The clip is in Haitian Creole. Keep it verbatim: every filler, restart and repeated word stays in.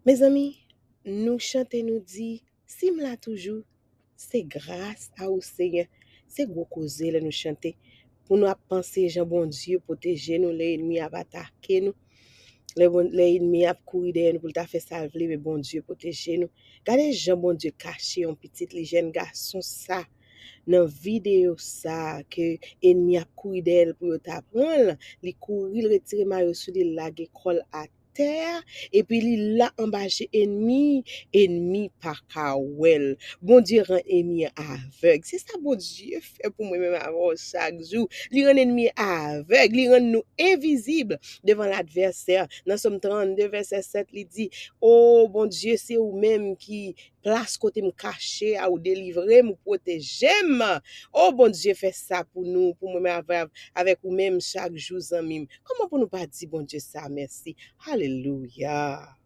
Mezanmi, nou chante, nou di, si m la toujou, se gras a ou, Senyè. Se gwo koze lè nou chante. Pou nou ap panse jan Bondye pwoteje nou lè ènmi ap atake nou. Lè, bon, lè ènmi ap kouri dèyè nou pou l ta fè sa l vle, men Bondye pwoteje nou. Gade jan Bondye kache yon pitit li, jèn gason sa, nan videyo sa, ke ènmi ap kouri dèyè l pou yo ta pran l. Li kouri, l retire mayo sou li, l lage kò l atè a, epi li la anba je ènmi, ènmi pa ka wè l. Bondye rann ènmi an avèg. Se sa Bondye fè pou mwen menm avè w chak jou. Li rann ènmi an avèg, li rann nou envizib devan ladvèsè. Nan Sòm trannde, vèsè sèt, li di, O Bondye, se ou menm ki plas kote m kache a, ou delivre m, ou pwoteje m. O Bondye, fè sa pou nou, pou mwen menm avè, avèk ou menm chak jou, zanmi m. Kòman pou nou pa di Bondye sa mèsi? Alelouya!